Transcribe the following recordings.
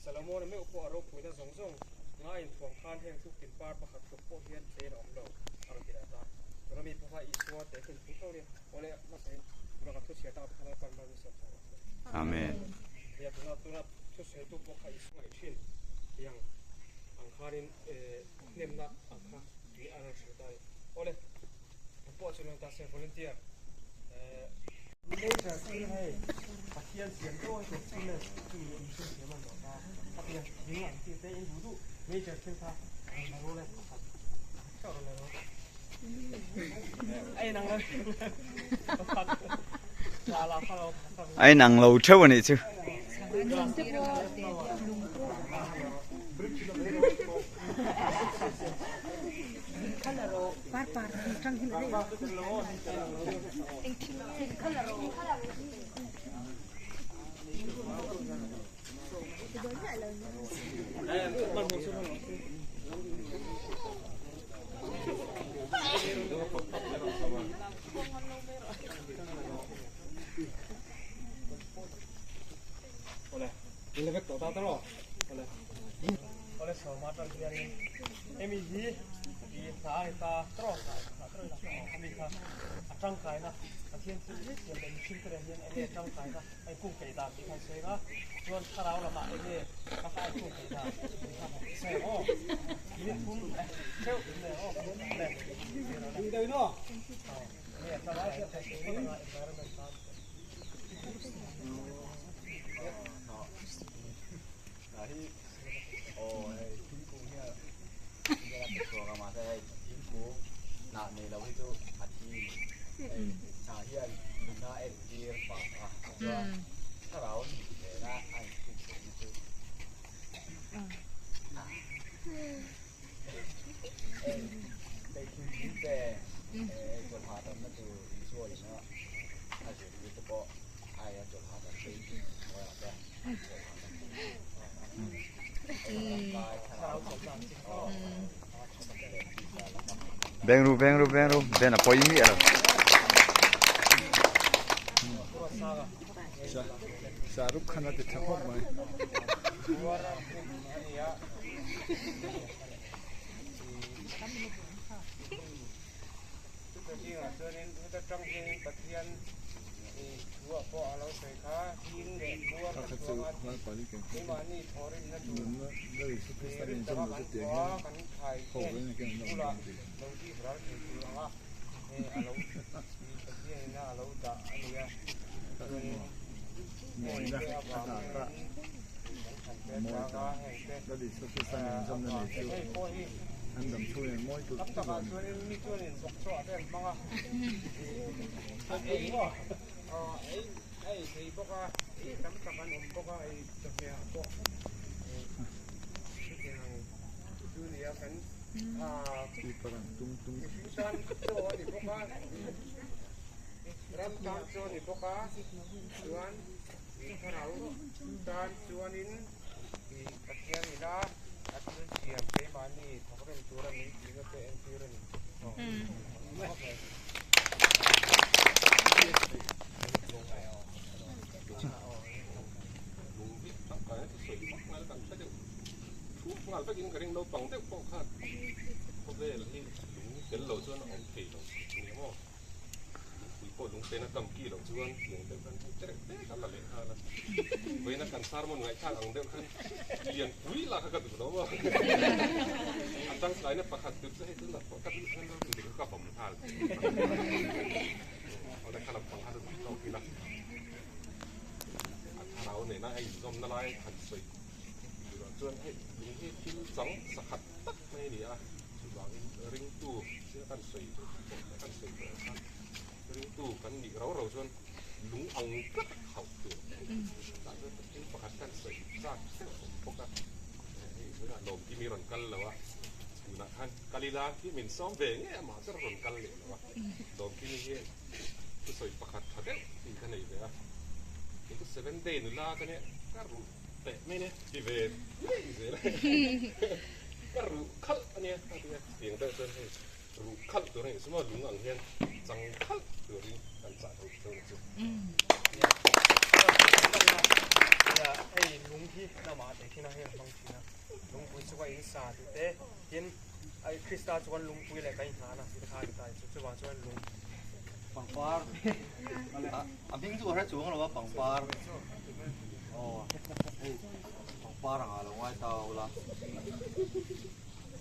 Salomona meuh pawh a ropuina zawng zawng nga inthuam khan heng tuktin par pakhat tluk pawh hian chen a awm lo, a rawn ti leh ta. Tuna mi pawh kha Isua teh khin thu tho nia. Awle, hmasain tuna kan thuchhiar tak kha Lalpan mal min siam chhuak rawh se. Amen. Nia, tuna tuna thusawitu pawh kha Isua ngaih thin tiang ang khanin hnemna ang kha tih a rawn hrilh ta a ni. Awle, pawh chu lo ta se volunteer. Nature chu hei Pathian siam dawn tur chu le chu mi mihring siam an rawh ta a pian ding ang chi te in duh duh nature thil kha rawn la ru le pakhat theuh rawn la ru a inang lo pakhat la la kha lo a inang lo theuh a nih chu. Hemi hi i hna a ni ta tawk a, hemi kha a tangkaina Pathian thil hi siam leh mihring te nen hian enge tangkaina a inkung theih dan tih kha an sawi a, chuan thlarau lamah enge a kha a inkung theih dan tih kha han sawi ang aw. Minute thum theuh in nei ang aw le. Enge a tangkaina kha sawi phawt ang a environment tan. Beng ru beng ru beng ru ben a pawi miah lo. Shahrukh Khan a ti tha khawp mai. Hei lung hi lamah te khin a hei. sa tih te, tin Krista chu kan lungpui leh kan inhlan a tih te kha a ni ta a ni. Chu chuvang chuan lung Pangpar a hming chu ka hre chuang lo a pangpar aw hei pangpar ang ah lo ngai ta ula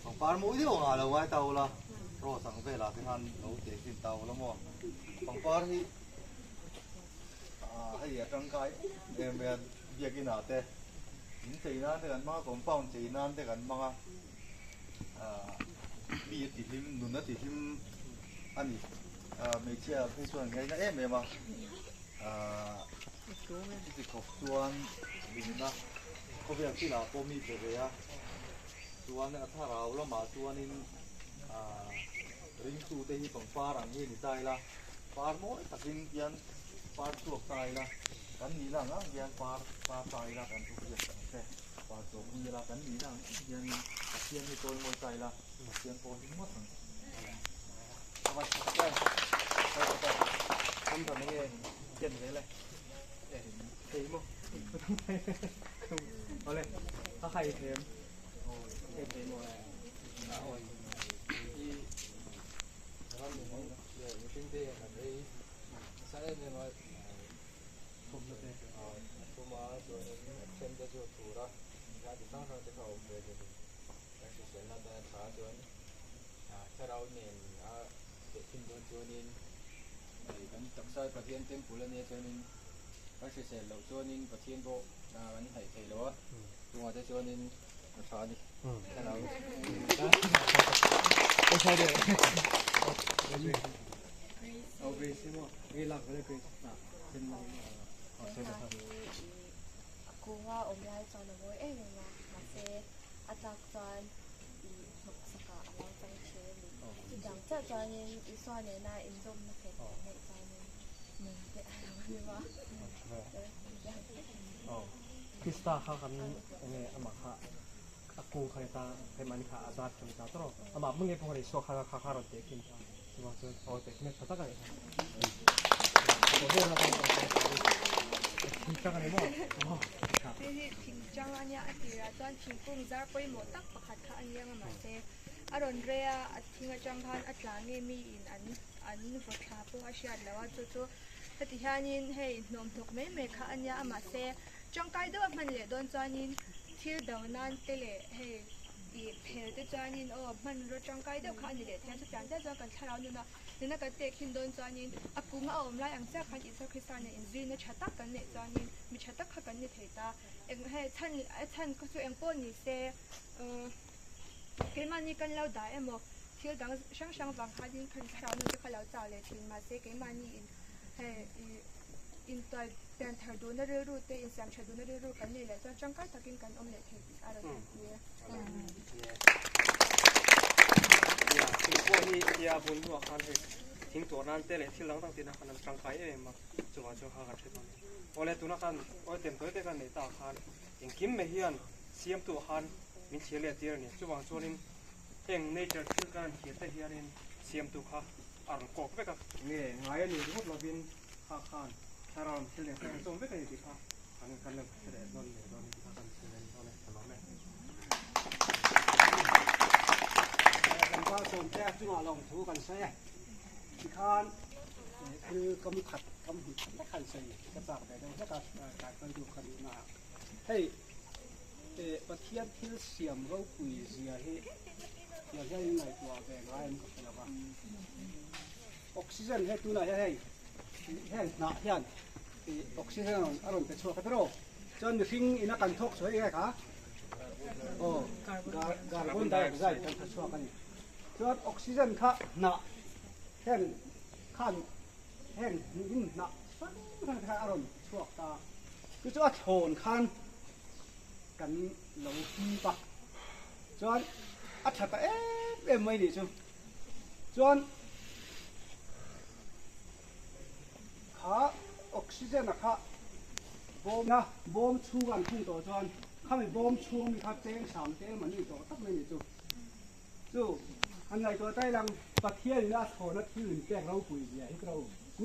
pangpar mawi deuh ang ah lo ngai ta ula rose ang velah te khan lo teh thin ta ula maw pangpar hi ah hei a tangkai em em mai a biakin ah te in chei nan te kan hmang a compound chei nan te kan hmang a ah mi a tihlim nun a tihlim a ni ah hmeichhia phei chuan ngaina em em a ah chuti khawp chuan hlimna khawvel thil ah pawh mi pe ve a chuan a thlarau lamah chuanin ah ringtute hi pangpar ang hi a ni ta ila par mawi takin hian par chhuak ta ila kan nihna ang ang hian par par ta ila kan thu hriat ang che par chawp ni ila kan nihna ang ang hianin Pathian hi chawi mawi ta ila Pathian pawh hi ngawt ang Thlarau nen a tehkhin dawn chuanin kan taksa Pathian temple a nia chuanin kan hrisel loh chuanin Pathian pawh kan hnaih thei lo a, chungah te chuanin a tha a ni. Thlarau. A kunga awm lai chuan a mawi em em a, mahse a tlak chuan i hnawk sakah a lo chang thin a ni. Chutiang chiah chuanin Isua nena inzawmna nghet kan neih chuanin nun te a lo hlim a. Krista kha kan enge amah kha a kung kha ni ta keimahni kha a zat kha ni ta tawrh amah hmang ngei pawh khan Isua kha kha kha rawn tehkhin ta chuvang chuan aw tehkhin a tha tak a nih kha. Thingtlang a ni maw? Hei hi thingtlang a nia a tirah chuan thingkung zar pawimawh tak pakhat kha a ni ang a mahse a rawn rei a a thing atang khan a tla nge miin an an vaw thla pawh a hriat loh a chu chu heti hianin hei hnawm hnawk mai mai kha a nia a mahse tangkai deuh a hman leh dawn chuanin thil do nan te leh hei ih phel te chuanin aw hmanraw tangkai deuh kha a ni leh thei a chutiang chiah chuan kan thlarau nuna Nuna kan tehkhin dawn chuanin a kung a awm lai ang chiah khan Isua Krista nen inzuina tha tak kan neih chuanin mi tha tak kha kan ni thei ta. Eng hei chhan a chhan kha chu eng pawh ni se keimahni kan lo dah emaw thil dang hrang hrang vang khanin khan thlarau nun te kha lo chau leh thin mahse keimahni in hei ih intuai pian thar duhna rilru te insiam tha duhna rilru kan neih leh chuan tangkai takin kan awm leh thei tih a rawn entir. Thing pawh hi tia bul hnuah khan hei thing tuah nan te leh thil dang dang tihna khan an tangkai em em a, chuvang chuan kha kan hre dawn a ni. Awle tuna khan awi tem tawi te kan neih takah khan engkim mai hian siamtuah khan min thlir leh tir a ni. Chuvang chuanin heng nature thil kan han thlir te hianin siamtu kha a rawn kawk vek a. Nge ngai a ni ringawt lovin kha khan thlarau lam thil nen khan an chawm vek a ni tih kha kan kan lo hre leh dawn leh dawn a ni tih kha kan chhun a ni dawn e, ka lawm e. Kan pa sawmte a chungah lawmthu kan sawi e. Tikhan thil kam khat kam hnih khat lek han sawi ka chak ve deuh hlek a, tlai duh ka nih naah. Hei Pathian thil siam ropui zia hi tiang hian in ngaihtuah ve ngai em ka hre lo va. Oxygen he tunah hian hei heng hnah hian oxygen a rawn pe chhuak a tiraw? Chuan mihring ina kan thawk chu hei nge kha? Aw carbon dioxide kan tha chhuak a ni. Chuan oxygen kha hnah heng khan heng hnim hnah hrang hrang te khan a rawn chhuak ta. Chu chu a thlawn khan kan lo hip a. Chuan a tha ta em em mai nih chu. Chuan kha oxygen a kha bawm a bawm chhung an khung tawh chuan khami bawm chhung ami kha cheng sam te em an ni tawh tak mai nih chu. Chu an ngaihtuah tai lang Pathian in a thlawna thil in pek ropui zia hi ro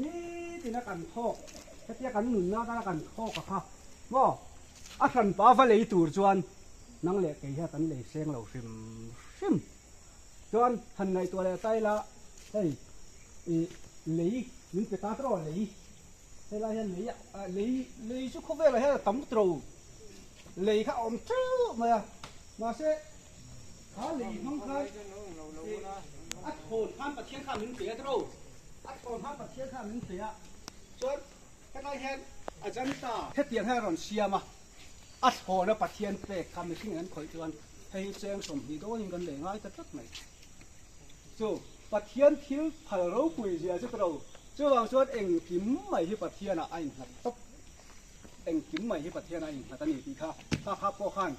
nitin a kan thawk hetia kan nunna atana kan thawk a kha maw a hranpa va lei tur chuan. nang leh kei hian kan lei seng lo hrim hrim. Chuan han ngaihtuah leh ta ila hei ih lei min pe ta tawh lei helai hian lei ah lei lei chu khawvelah hian a tam tawh lo lei kha a awm teuh mai a mahse kha lei hmang khan ih a thawn khan Pathian khan min pe a tawh a thawn khan Pathian khan min pe a chuan helai hian Ajanta hetiang hian a rawn siam a. A thlawna Pathian pek kha mihring an khawih chuan hei hi cheng 20 dawnin kan lei ngai ta tlat mai. Chu Pathian thil phal ropui zia chu ka ro. Chuvang chuan engkim mai hi Pathianah a innghat tawp. Engkim mai hi Pathianah a innghat a ni tih kha kha kha pawh khan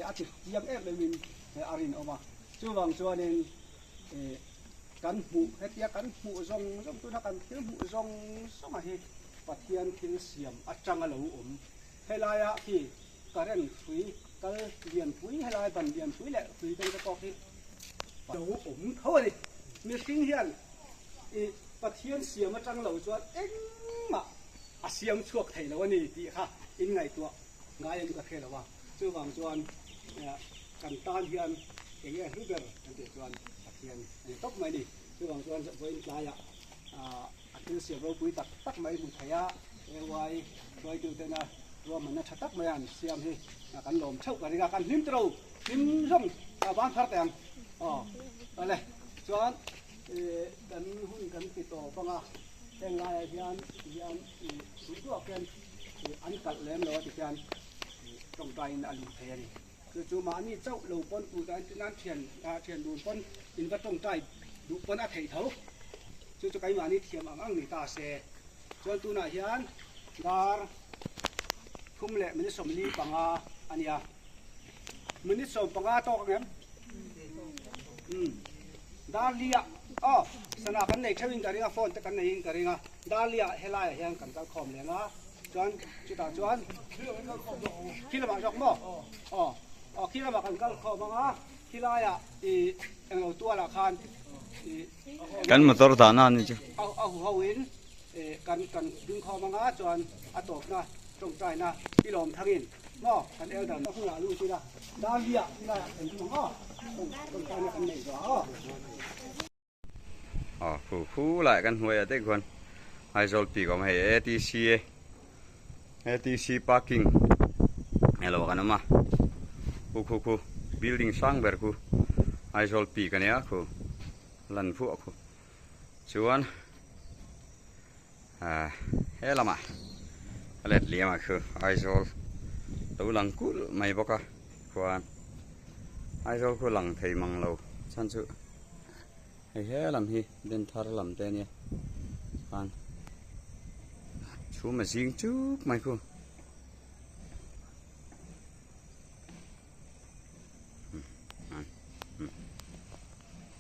a ti chiang em emin a rinawm a. Chuvang chuanin kan hmuh hetia kan hmuh zawng zawng tuna kan thil hmuh zawng zawnga hi Pathian thil siam atanga lo awm. Helaia khi current hrui kal lianpui helai ban lianpui leh hrui kawng te pawh khi lo awm tho a ni. Mihring hian ih Pathian siam atang lo chuan engmah a siam chhuak thei lo a ni tih kha in ngaihtuah ngai em ka hre lo a. Chuvang chuan kan tan hian eng nge hlu ber kan tih chuan Pathian a ni tawp mai a ni. Chuvang chuan vawiin tlaiah A thil siam ropui tak tak mai hmu thei a, AY hruaitutena ruahmanna tha tak mai an siam hi kan lawm theuh ka ring a, kan hlim tawh lo, hlim zawng a ban thar teh ang. Aw, awle, chuan kan hun kan ti tawp ang a, heng laiah hian hian duh duak hian an kalh lem lo a ti hian tawngtaiin a lut thei a ni. Chu chu mahni chauh lo pawn tu tan nan thian thian dun pawn in va tawngtai duh pawn a theih tho. Chu chu keimahni thiam ang ang ni ta se. Chuan tunah hian dar thum leh minute 45 a nia. Minute 15 tawk ang em? Umm. Dar li ah aw sana kan nei theuhin ka ring a phone te kan neihin ka ring a. Dar li ah helaiah hian kan kal khawm leng a. Chuan chutah chuan khi lamah zawk maw? Aw aw khi lamah kan kal khawm ang a khi laiah ih englo tualah khan ih Kan motor dahna a ni chu. A hu ho in ih kan kan ding khawm ang a chuan a tawpna tawngtaina i lawm thangin maw kan elder a hunah lut ila Darliah khi laiah kan ding ang aw tawngtaina kan nei zawh aw. Aw khu khu lai kan hnuai ah te khuan Aizawl peak a awm a hei ATC ATC parking elo kan awm a khu khu khu building sang ber khu Aizawl peak a nia khu lan vuah khu chuan ah he lamah a let liam ah khu Aizawl lo lang kulh mai bawk a khuan Aizawl khu lang thei mang lo chhan chu. Hei he lam hi den thar lam te ania khan chhum a zing chuk mai khu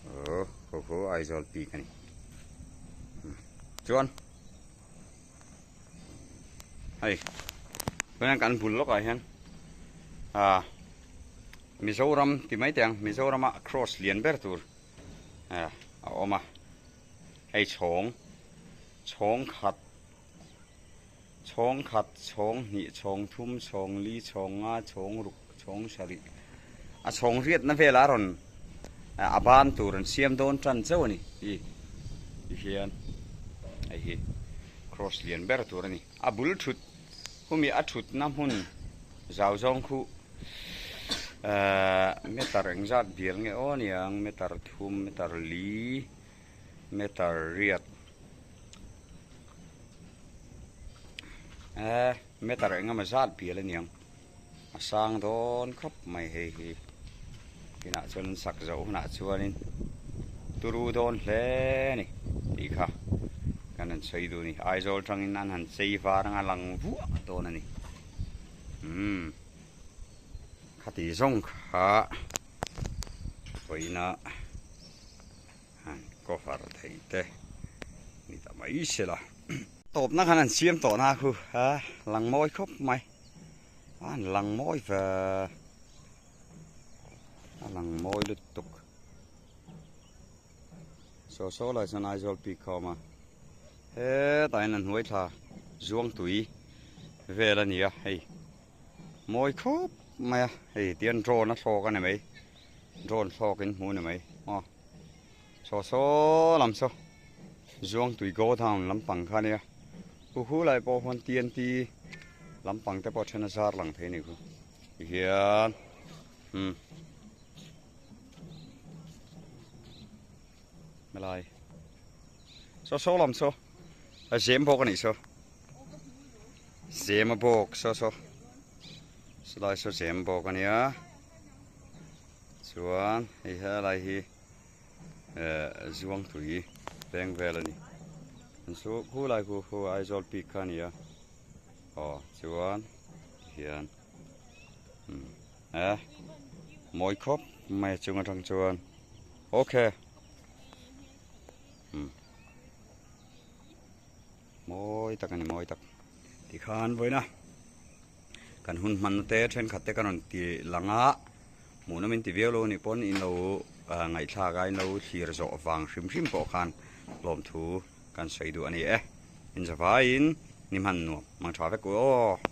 oh ho ho Aizawl peak ani chuan hei tunah kan bul lawkah hian ah Mizoram ti mai teh ang Mizorama cross lian ber tur a awm a hei chhawng chhawng khat chhawng khat chhawng hnih chhawng thum chhawng li chhawng nga chhawng ruk chhawng sarih a chhawng riatna velah a rawn a ban tur an siam dawn tan chauh a ni hi ti hian hei hi cross lian ber tur a ni a bul thut khumi a thutna hmun zau zawng khu Ehh meter engzat bial nge aw aniang meter thum meter li meter riat ehh meter engemaw zat bial aniang a sang dawn khawp mai hei hi inah chuan an sak zoh hunah chuanin turu dawn hle a ni tih kha kan han sawi duh a ni Aizawl tangin an han chei var anga lang vuah dawn a ni umm. Khati zawng kha vawiina han cover thei te ni ta mai se la. Tawpna khan an siam tawh na khu a lang mawi khawp mai a an lang mawi ve a lang mawi lutuk saw saw lai chuan Aizawl peak kha a awm a hetah hian an hnuai thla zuang tui vel a ni a hei. Mawi khawp mai a hei tihian drone a thlawk a ni mai drone thlawk in hmu a ni mai aw saw saw lam saw Zuangtui go down lampang kha a nia hu hu lai pawh huan TNT lampang te pawh then a zar lang thei a ni khu tihian umm helai saw saw lam saw a zem bawk a nih saw zem a bawk saw saw sawlai saw zem bawk a nia chuan hei helai hi eh zuang tui veng vel a ni an chu khulai khu khu Aizawl peak kha a ni a aw chuan tihian umm eh mawi khawp mai a chung atang chuan okay umm mawi tak a ni mawi tak tikhan vawiina kan hun hmanna te thenkhat te ka rawn ti lang a hmuhnawm min ti viau lo anih pawn in lo ngaihthlak a in lo thlir zawh vang hrim hrim pawh khan lawmthu kan sawi duh a ni e inzavaiin ni hman nuam mang tha vek u aw.